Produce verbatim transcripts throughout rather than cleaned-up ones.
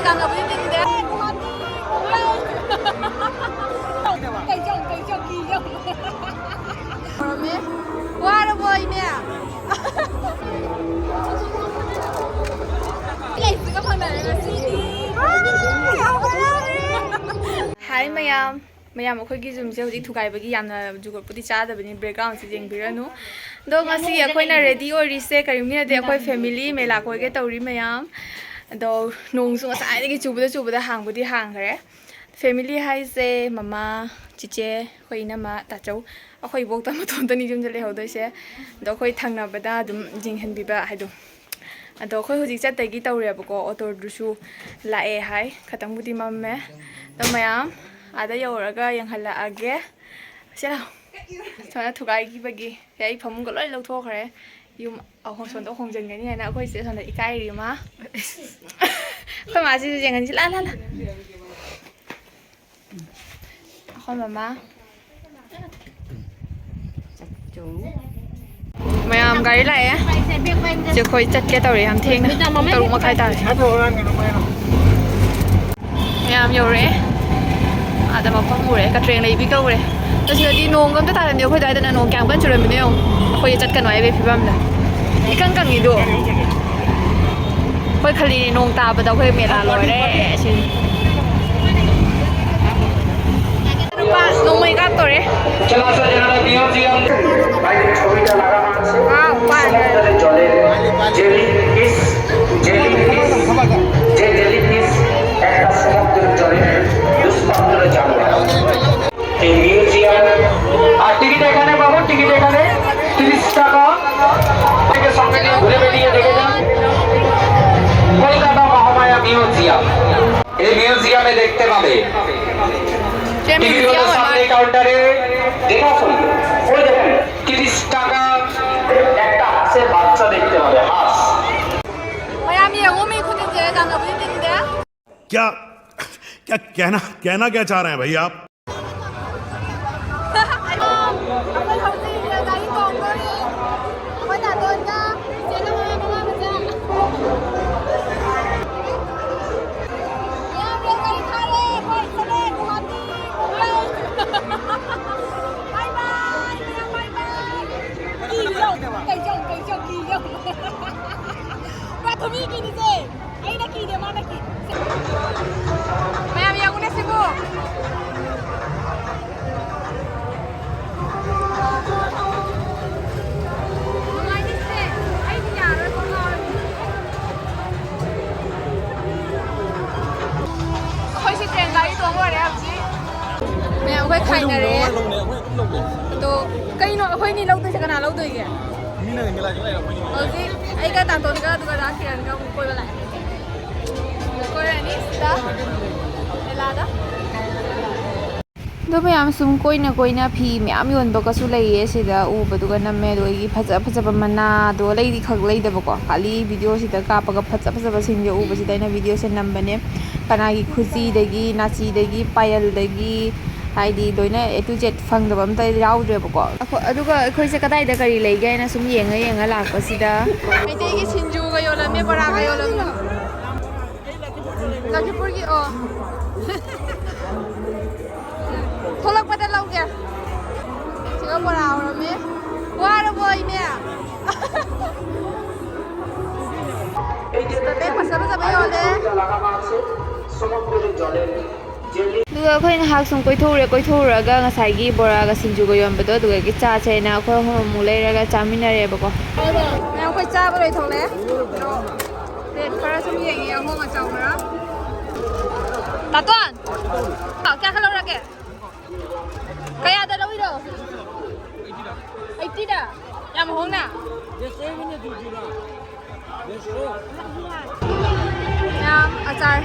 ꯌꯥꯝꯅꯕꯨꯗꯤ ꯇꯤꯟꯗꯦ꯫ ꯀꯩꯖꯧ, ꯀꯩꯖꯧ, ꯀꯤꯖꯧ꯫ ꯋꯥꯔꯕꯣ, ꯏꯅꯦ? ꯂꯩꯁꯤꯒ ꯐꯪꯅꯔꯦ ꯉꯁꯤꯗꯤ꯫ ꯌꯥꯝ ꯍꯔꯥꯎꯔꯦ꯫ ꯍꯥꯏ ꯃꯌꯥꯝ꯫ ꯃꯌꯥꯝ, ꯑꯩꯈꯣꯏꯒꯤ ꯌꯨꯝꯁꯦ ꯍꯧꯖꯤꯛ ꯊꯨꯒꯥꯏꯕꯒꯤ ꯌꯥꯝꯅ ꯖꯨꯒꯣꯠꯄꯨꯗꯤ ꯆꯥꯗꯕꯅꯤ, background ꯁꯦ ꯌꯦꯡꯕꯤꯔꯅꯨ꯫ ꯑꯗꯣ ꯉꯁꯤ ꯑꯩꯈꯣꯏꯅ ready ꯑꯣꯏꯔꯤꯁꯦ ꯀꯔꯤꯝꯒꯤ ꯅꯠꯇꯦ, ꯑꯩꯈꯣꯏ family ꯃꯦꯂꯥ ꯀꯣꯏꯒꯦ ꯇꯧꯔꯤ ꯃꯌꯥꯝ꯫ ꯑꯗꯣ ꯅꯣꯡꯁꯨ ꯉꯁꯥꯏꯗꯒꯤ ꯆꯨꯕꯗ ꯆꯨꯕꯗ ꯍꯥꯡꯕꯨꯗꯤ ꯍꯥꯡꯈ꯭ꯔꯦ꯫ Family ꯍꯥꯏꯁꯦ ꯃꯃꯥ, ꯆꯤꯆꯦ, ꯑꯩꯈꯣꯏ ꯏꯅꯝꯃ, ꯇꯥꯆꯧ, ꯑꯩꯈꯣꯏ ꯏꯕꯣꯛꯇ ꯃꯇꯣꯟꯇꯅꯤ ꯌꯨꯝꯗ ꯂꯩꯍꯧꯗꯣꯏꯁꯦ꯫ ꯑꯗꯣ ꯑꯩꯈꯣꯏ ꯊꯪꯅꯕꯗ ꯑꯗꯨꯝ ꯌꯦꯡꯍꯟꯕꯤꯕ ꯍꯥꯏꯗꯣ꯫ ꯑꯗꯣ ꯑꯩꯈꯣꯏ ꯍꯧꯖꯤꯛ ꯆꯠꯇꯒꯤ ꯇꯧꯔꯦꯕꯀꯣ, ꯑꯣꯇꯣꯗꯨꯁꯨ ꯂꯥꯛꯑꯦ ꯍꯥꯏ, ꯈꯇꯪꯕꯨꯗꯤ ꯃꯝꯃꯦ꯫ ꯑꯗꯣ ꯃꯌꯥꯝ ꯑꯥꯗ ꯌꯧꯔꯒ ꯌꯦꯡꯍꯜꯂꯛꯑꯒꯦ꯫ ꯁꯦ ꯂꯥꯎ꯫ ꯁꯣꯝꯗ ꯊꯨꯒꯥꯏꯈꯤꯕꯒꯤ ꯑꯩ ꯐꯃꯨꯡꯒ ꯂꯣꯏ ꯂꯧꯊꯣꯛꯈ꯭ꯔꯦ꯫ ꯌꯨꯝ ꯑꯍꯣꯡ-, ꯁꯣꯝꯗ ꯍꯣꯡꯖꯤꯟꯒꯅꯤ ꯍꯥꯏꯅ ꯑꯩꯈꯣꯏ ꯆꯦ ꯁꯣꯝꯗ ꯏꯀꯥꯏꯔꯤ ꯃꯥ꯫ ꯑꯩꯈꯣꯏ ꯃꯥꯁꯤꯁꯨ ꯌꯦꯡꯍꯟꯁꯤ꯫ ꯂꯥ, ꯂꯥ, ꯂꯥ꯫ ꯑꯩꯈꯣꯏ ꯃꯃꯥ꯫ ꯃꯌꯥꯝ ꯒꯥꯔꯤ ꯂꯥꯛꯑꯦ꯫ ꯆꯦ ꯑꯩꯈꯣꯏ ꯆꯠꯀꯦ ꯇꯧꯔꯦ, ꯌꯥꯝ ꯊꯦꯡꯅ꯫ ꯇꯔꯨꯛ ꯃꯈꯥꯏ ꯇꯥꯔꯦ꯫ ꯃꯌꯥꯝ ꯌꯧꯔꯛꯑꯦ꯫ ꯑꯥꯗ ꯃꯐꯝ ꯎꯔꯦ, ꯀꯇ꯭ꯔꯦꯡ ꯂꯩꯕꯤ ꯀꯧꯔꯦ꯫ ꯑꯗꯣ ꯁꯤꯗꯗꯤ ꯅꯣꯡꯒ ꯑꯝꯇ ꯇꯥꯔꯝꯗꯦ꯫ ꯑꯩꯈꯣꯏ ꯑꯗꯨꯋꯥꯏꯗꯅ ꯅꯣꯡ ꯀꯌꯥꯝ ꯀꯟꯅ ꯆꯨꯔꯝꯃꯤꯅꯣ ꯌꯦꯡꯉꯣ꯫ ꯑꯩꯈꯣꯏ ꯆꯠꯀꯅꯨ ꯍꯥꯏꯕꯒꯤ ꯐꯤꯕꯝꯗ꯫ ꯏꯀꯪ ꯀꯪꯉꯤꯗꯣ꯫ ꯑꯩꯈꯣꯏ ꯈꯜꯂꯤꯅꯦ ꯅꯣꯡ ꯇꯥꯕꯗ ꯑꯩꯈꯣꯏ ꯃꯦꯂꯥ ꯂꯣꯏꯔꯦ ꯁꯤꯅꯤ꯫ ꯅꯨꯄꯥ ꯅꯣꯡꯃꯩ ꯀꯥꯞꯇꯣꯔꯦ꯫ ꯆꯂꯥ ꯁꯖꯅ ꯃ꯭ꯌꯨꯖꯤয়াম। বাইরে ছবিটা লাগানো আছে। ꯋꯥꯎ, ꯋꯥꯎ꯫ সমুদ্রের জলে জেলি ফিশ, জেলি ফিশ, যে জেলি ফিশ একটা সমুদ্রের জলে দুষ্প্রাপ্য জানোয়ার। এই মিউজিয়াম। আর টিকিট এখানে পাবো, টিকিট এখানে তিরিশ টাকা। থেকে সঙ্গে নিয়ে ঘুরে বেড়িয়ে দেখে যান কলকাতা মহামায়া মিউজিয়াম। এই মিউজিয়ামে দেখতে পাবে টিকিট হলো সামনে কাউন্টারে। দেখে আসুন, ওই দেখুন, তিরিশ টাকা একটা হাঁসের বাচ্চা দেখতে পাবে, হাঁস। ꯃꯌꯥꯝ ꯌꯦꯡꯉꯨ, ꯃꯤ ꯈꯨꯗꯤꯡꯁꯦ ꯌꯥꯝꯅꯕꯨꯗꯤ ꯇꯤꯟꯗꯦ꯫ क्या, क्या कहना, कहना क्या चाह रहे हैं भैया आप? ꯑꯩꯈꯣꯏ ꯍꯧꯖꯤꯛ ꯒꯥꯔꯤ ꯇꯣꯡꯗꯣꯔꯤ꯫ ꯑꯩꯈꯣꯏ ꯅꯥꯇꯣꯟꯗ ꯆꯦ ꯅꯃꯥ ꯃꯃꯥ ꯃꯆꯥ꯫ ꯃꯌꯥꯝ ꯌꯦꯡꯉꯨꯅꯦ ꯁꯤꯕꯨ꯫ ꯅꯨꯡꯉꯥꯏꯅꯤꯁꯦ꯫ ꯑꯩꯗꯤ ꯌꯥꯔꯣꯏ, ꯀꯣꯛ ꯉꯥꯎꯔꯅꯤ꯫ ꯑꯩꯈꯣꯏꯁꯦ ꯇ꯭ꯔꯦꯟ ꯒꯥꯔꯤ ꯇꯣꯡ ꯂꯣꯏꯔꯦ ꯍꯧꯖꯤꯛ꯫ ꯃꯌꯥꯝ ꯑꯩꯈꯣꯏ ꯈꯥꯏꯅꯔꯦ꯫ ꯑꯗꯣ ꯀꯩꯅꯣ ꯑꯩꯈꯣꯏꯅꯤ ꯂꯧꯗꯣꯏꯁꯦ, ꯀꯅꯥ ꯂꯧꯗꯣꯏꯒꯦ? ꯍꯧꯖꯤꯛ ꯑꯩꯒ ꯇꯥꯇꯣꯟꯒ ꯑꯗꯨꯒ ꯔꯥꯖ ꯀꯤꯔꯟꯒ ꯑꯃꯨꯛ ꯀꯣꯏꯕ ꯂꯥꯛꯑꯦ꯫ ꯀꯣꯏꯔꯅꯤ ꯁꯤꯗ ꯃꯦꯂꯥꯗ꯫ ꯑꯗꯣ ꯃꯌꯥꯝ ꯁꯨꯝ ꯀꯣꯏꯅ ꯀꯣꯏꯅ ꯐꯤ ꯃꯌꯥꯝ ꯌꯣꯟꯕꯒꯁꯨ ꯂꯩꯌꯦ ꯁꯤꯗ ꯎꯕꯗꯨꯒ ꯅꯝꯃꯦ꯫ ꯑꯗꯣ ꯑꯩꯒꯤ ꯐꯖ ꯐꯖꯕ ꯃꯅꯥꯗꯣ ꯂꯩꯗꯤ ꯈꯛ ꯂꯩꯗꯕꯀꯣ, ꯈꯥꯂꯤ ꯚꯤꯗꯤꯑꯣꯁꯤꯗ ꯀꯥꯞꯄꯒ ꯐꯖ ꯐꯖꯕꯁꯤꯡꯁꯦ ꯎꯕꯁꯤꯗ ꯑꯩꯅ ꯚꯤꯗꯤꯑꯣꯁꯦ ꯅꯝꯕꯅꯦ꯫ ꯀꯅꯥꯒꯤ ꯈꯨꯖꯤꯗꯒꯤ, ꯅꯥꯆꯤꯗꯒꯤ, ꯄꯥꯌꯜꯗꯒꯤ, ꯍꯥꯏꯗꯤ ꯂꯣꯏꯅ A to Z ꯐꯪꯗꯕ ꯑꯝꯇ ꯌꯥꯎꯗ꯭ꯔꯦꯕꯀꯣ꯫ ꯑꯩꯈꯣ-, ꯑꯗꯨꯒ ꯑꯩꯈꯣꯏꯁꯦ ꯀꯗꯥꯏꯗ ꯀꯔꯤ ꯂꯩꯒꯦ ꯍꯥꯏꯅ ꯁꯨꯝ ꯌꯦꯡꯉ ꯌꯦꯡꯉ ꯂꯥꯛꯄꯁꯤꯗ ꯃꯩꯇꯩꯒꯤ ꯁꯤꯡꯖꯨꯒ ꯌꯣꯜꯂꯝꯃꯦ, ꯕꯣꯔꯥꯒ ꯌꯣꯜꯂꯝꯃꯦ꯫ ꯂꯈꯤꯄꯨꯔꯒꯤ, ꯑꯣ꯫ ꯊꯣꯛꯂꯛꯄꯗ ꯂꯧꯒꯦ꯫ ꯁꯤꯒ ꯕꯣꯔꯥ ꯍꯧꯔꯝꯃꯤ꯫ ꯋꯥꯔꯕꯣ ꯏꯅꯦ? ꯁꯤꯗꯗꯤ ꯐꯖ ꯐꯖꯕ ꯌꯣꯜꯂꯦ꯫ ꯑꯗꯨꯒ ꯑꯩꯈꯣꯏ ꯉꯥꯏꯍꯥꯛ ꯁꯨꯝ ꯀꯣꯏꯊꯣꯛꯎꯔꯦ꯫ ꯀꯣꯏꯊꯣꯛꯎꯔꯒ ꯉꯁꯥꯏꯒꯤ ꯕꯣꯔꯥꯒ ꯁꯤꯡꯖꯨꯒ ꯌꯣꯟꯕꯗꯣ ꯑꯗꯨꯗꯒꯤ ꯆꯥꯁꯦꯅ ꯑꯩꯈꯣꯏ ꯑꯍꯨꯝ ꯑꯃꯨꯛ ꯂꯩꯔꯒ ꯆꯥꯃꯤꯟꯅꯔꯦꯕꯀꯣ꯫ ꯃꯌꯥꯝ ꯑꯩꯈꯣꯏ ꯆꯥꯕ ꯂꯣꯏꯊꯣꯛꯂꯦ꯫ ꯑꯗꯣ ꯔꯦꯠ ꯈꯔ ꯁꯨꯝ ꯌꯦꯡꯉꯦ, ꯑꯍꯣꯡ ꯑꯆꯥꯎ ꯈꯔ꯫ ꯇꯥꯇꯣꯟ! ꯀꯌꯥ ꯈꯛ ꯂꯧꯔꯒꯦ? ꯀꯌꯥꯗ ꯂꯧꯔꯤꯅꯣ? ꯑꯩꯠꯇꯤꯗ? ꯌꯥꯝ ꯍꯣꯡꯅ? ꯌꯥꯝ ꯑꯆꯥꯔ꯫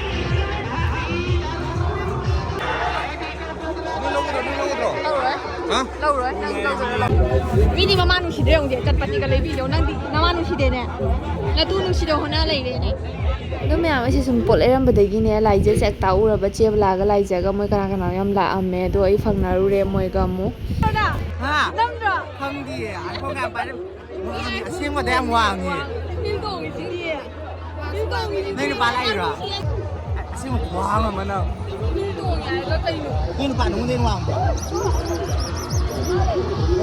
ꯅꯪ ꯂꯧꯒꯗ꯭ꯔꯣ? ꯅꯪ ꯂꯧꯒꯗ꯭ꯔꯣ? ꯍꯥ? ꯂꯧꯔꯣꯏ, ꯅꯪ ꯂꯧꯔꯣꯏ꯫ ꯃꯤꯗꯤ ꯃꯃꯥ ꯅꯨꯡꯁꯤꯗ꯭ꯔꯦ ꯌꯦꯡꯉꯨꯗꯤ, ꯆꯠꯄꯇꯤꯒ ꯂꯩꯕꯤꯌꯣ꯫ ꯅꯪꯗꯤ ꯅꯃꯥ ꯅꯨꯡꯁꯤꯗꯦꯅꯦ? ꯅꯇꯨ ꯅꯨꯡꯁꯤꯗꯧ ꯍꯣꯠꯅ ꯂꯩꯔꯦꯅꯦ꯫ ꯑꯗꯣ ꯃꯌꯥꯝ ꯑꯩꯁꯦ ꯁꯨꯝ ꯄꯣꯠ ꯂꯩꯔꯝꯕꯗꯒꯤꯅꯦ, ꯂꯥꯏꯖꯁꯦ ꯍꯦꯛ ꯇꯥꯛꯎꯔꯕ, ꯆꯦ ꯕꯂꯥꯒ ꯂꯥꯏꯖꯒ ꯃꯣꯏ ꯀꯅꯥ ꯀꯅꯥꯅꯣ ꯌꯥꯝ ꯂꯥꯛꯑꯝꯃꯦ꯫ ꯑꯗꯣ ꯑꯩ ꯐꯪꯅꯔꯨꯔꯦ ꯃꯣꯏꯒ ꯑꯃꯨꯛ꯫ ꯍꯥ? ꯅꯝꯗ꯭ꯔꯣ? ꯈꯪꯗꯤꯌꯦ, iPhone ꯌꯥꯝ ꯄꯥꯏꯔꯝ-, ꯋꯥꯡꯉꯤ, ꯑꯁꯦꯡꯕꯗ ꯌꯥꯝ ꯋꯥꯡꯉꯤ꯫ ꯅꯪ ꯅꯨꯄꯥ ꯂꯥꯛꯏꯔꯣ? ꯑꯁꯦꯡꯕ ꯈꯨꯋꯥꯡ ꯑꯃꯅ꯫ ꯅꯪ ꯅꯨꯄꯥ ꯅꯉꯣꯟꯗꯩ ꯍꯦꯟꯅ ꯋꯥꯡꯕ꯭ꯔꯣ?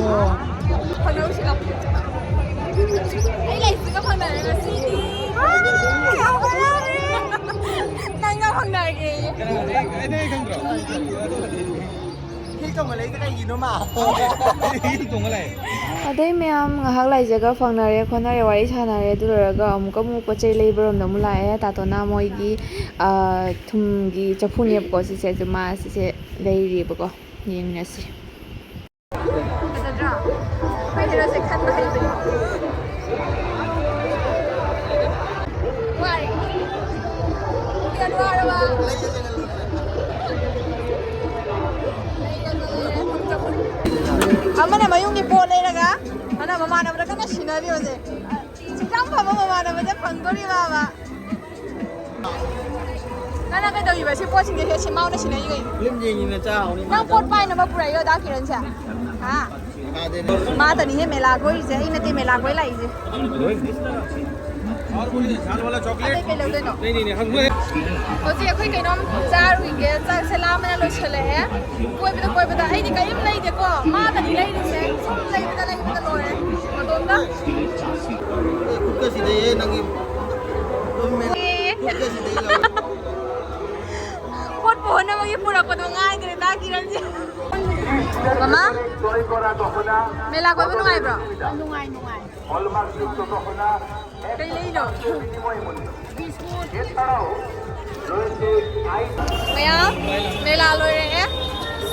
ꯑꯣ꯫ ꯐꯪꯅꯔꯨꯁꯤꯔꯣ? ꯑꯩ ꯂꯩꯁꯤꯒ ꯐꯪꯅꯔꯦ ꯉꯁꯤꯗꯤ꯫ ꯌꯥꯝ ꯍꯔꯥꯎꯔꯦ꯫ ꯈꯪꯅꯒꯦ꯫ ꯑꯩꯅ ꯑꯩ ꯈꯪꯗ꯭ꯔꯣ? ꯍꯤꯜ ꯇꯣꯡꯉ ꯂꯩꯗ ꯀꯩꯒꯤꯅꯣ ꯃꯥ? ꯍꯤꯜ ꯇꯣꯡꯉ ꯂꯩ꯫ ꯑꯗꯩ ꯃꯌꯥꯝ ꯉꯥꯏꯍꯥꯛ ꯂꯩꯖꯒ ꯐꯪꯅꯔꯦ ꯈꯣꯠꯅꯔꯦ, ꯋꯥꯔꯤ ꯁꯥꯟꯅꯔꯦ꯫ ꯑꯗꯨ ꯂꯣꯏꯔꯒ ꯑꯃꯨꯛꯀ ꯑꯃꯨꯛ ꯄꯣꯠ ꯆꯩ ꯂꯩꯕꯔꯣꯝꯗ ꯑꯃꯨꯛ ꯂꯥꯛꯑꯦ꯫ ꯇꯥꯇꯣꯅ ꯃꯣꯏꯒꯤ, ꯑ, ꯊꯨꯝꯒꯤ ꯆꯐꯨꯅꯦꯕꯀꯣ ꯁꯤꯁꯦ꯫ ꯑꯗꯨ ꯃꯥ ꯁꯤꯁꯦ ꯂꯩꯔꯤꯕꯀꯣ꯫ ꯌꯦꯡꯃꯤꯟꯅꯁꯤ꯫ ꯐꯖꯗ꯭ꯔꯥ? ꯑꯩꯈꯣꯏ ꯍꯦꯔꯣꯁꯦ ꯈꯟꯕ ꯍꯩꯕꯅꯤ꯫ ꯋꯥꯔꯦ꯫ ꯌꯥꯝ ꯋꯥꯔꯕ? ꯑꯃꯅ ꯃꯌꯨꯝꯒꯤ ꯄꯣꯠ ꯂꯩꯔꯒ, ꯑꯃꯅ ꯃꯃꯥꯟꯅꯕꯗ ꯀꯟꯅ ꯁꯤꯟꯅꯔꯤ ꯍꯧꯖꯤꯛ꯫ ꯁꯨꯛꯌꯥꯝ ꯐꯕ ꯃꯃꯥꯟꯅꯕꯁꯦ ꯐꯪꯗꯣꯔꯤꯕꯕ꯫ ꯅꯪꯅ ꯀꯩꯗꯧꯔꯤꯕ? ꯁꯤ ꯄꯣꯠꯁꯤꯡꯁꯦ ꯁꯦ ꯁꯦꯝꯃꯥꯎꯅ ꯁꯤꯟꯅꯔꯤ ꯀꯩꯅꯣ? ꯐꯤꯂꯝ ꯌꯦꯡꯉꯤꯅ ꯆꯥ ꯍꯧꯅꯤ꯫ ꯅꯪ ꯄꯣꯠ ꯄꯥꯏꯅꯕ ꯄꯨꯔꯛꯏꯔꯣ, ꯗꯥ ꯀꯤꯔꯟꯁꯦ? ꯍꯥ? ꯀꯥꯗꯦꯅꯦ꯫ ꯃꯥꯇꯅꯤꯍꯦ ꯃꯦꯂꯥ ꯀꯣꯏꯔꯤꯁꯦ, ꯑꯩ ꯅꯠꯇꯦ ꯃꯦꯂꯥ ꯀꯣꯏ ꯂꯥꯛꯏꯁꯦ꯫ ꯂꯣꯏ꯫ ꯂꯥꯜ ꯋꯥꯂꯥ ꯆꯣꯀ꯭ꯂꯦꯠ꯫ ꯑꯇꯩ ꯀꯩ ꯂꯧꯗꯣꯏꯅꯣ? ꯂꯩꯅꯤꯅꯦ, ꯍꯪꯉꯨꯍꯦ꯫ ꯍꯧꯖꯤꯛ ꯑꯩꯈꯣꯏ ꯀꯩꯅꯣꯝ ꯆꯥꯔꯨꯏꯒꯦ, ꯆꯥꯛꯁꯦ ꯂꯥꯝꯕꯅ ꯂꯣꯏꯁꯜꯂꯛꯑꯦ꯫ ꯀꯣꯏꯕꯗ ꯀꯣꯏꯕꯗ ꯑꯩꯗꯤ ꯀꯔꯤꯝ ꯂꯩꯗꯦꯀꯣ, ꯃꯥꯇꯅꯤ ꯂꯩꯔꯤꯁꯦ꯫ ꯁꯨꯝ ꯂꯩꯕꯗ ꯂꯩꯕꯗ ꯂꯣꯏꯔꯦ꯫ ꯃꯇꯣꯝꯇ꯫ ꯑꯦ, ꯈꯨꯠꯀ ꯁꯤꯗꯩꯌꯦ ꯅꯪꯒꯤ꯫ ꯑꯗꯨꯝ ꯃꯦ-, ꯑꯦ꯫ ꯈꯨꯠꯀ ꯁꯤꯗꯩ ꯂꯥꯎ꯫ ꯄꯣꯠ ꯄꯨꯍꯟꯅꯕꯒꯤ ꯄꯨꯔꯛꯄꯗꯣ ꯉꯥꯏꯈ꯭ꯔꯦ ꯇꯥ ꯀꯤꯔꯟꯁꯦ꯫ ꯃꯃꯥ, ꯃꯦꯂꯥ ꯀꯣꯏꯕ ꯅꯨꯡꯉꯥꯏꯕ꯭ꯔꯣ? ꯅꯨꯡꯉꯥꯏ, ꯅꯨꯡꯉꯥꯏ꯫ ꯀꯩ ꯂꯩꯅꯣ? ꯃꯌꯥꯝ, ꯃꯦꯂꯥ ꯂꯣꯏꯔꯛꯑꯦ꯫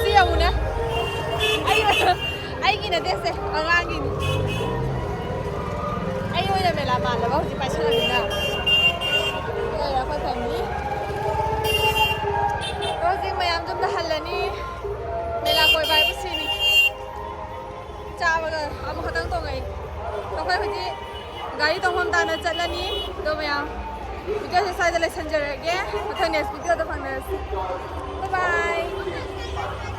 ꯁꯤ ꯌꯦꯡꯉꯨꯅꯦ꯫ ꯑꯩ, ꯑꯩꯒꯤ ꯅꯠꯇꯦꯁꯦ, ꯑꯉꯥꯡꯒꯤꯅꯤ꯫ ꯑꯩ ꯑꯣꯏꯅ ꯃꯦꯂꯥ ꯃꯥꯜꯂꯕ ꯍꯧꯖꯤꯛ ꯄꯥꯏꯁꯜꯂꯃꯤꯅ꯫ ꯂꯣꯏꯔꯦ ꯑꯩꯈꯣꯏ family꯫ ꯍꯧꯖꯤꯛ ꯃꯌꯥꯝ ꯌꯨꯝꯗ ꯍꯜꯂꯅꯤ꯫ ꯃꯦꯂꯥ ꯀꯣꯏꯕ ꯍꯥꯏꯕꯨ ꯁꯤꯅꯤ꯫ ꯆꯥꯕꯒ ꯑꯃꯈꯛꯇꯪ ꯇꯣꯡꯉꯛꯏ꯫ ꯑꯩꯈꯣꯏ ꯍꯧꯖꯤꯛ ꯒꯥꯔꯤ ꯇꯣꯡꯐꯝ ꯇꯥꯅ ꯆꯠꯂꯅꯤ꯫ ꯑꯗꯣ ꯃꯌꯥꯝ, videoꯁꯦ ꯁ꯭ꯋꯥꯏꯗ ꯂꯣꯏꯁꯤꯟꯖꯔꯒꯦ꯫ ꯃꯊꯪ next videoꯗ ꯐꯪꯅꯔꯁꯤ꯫ Bye bye꯫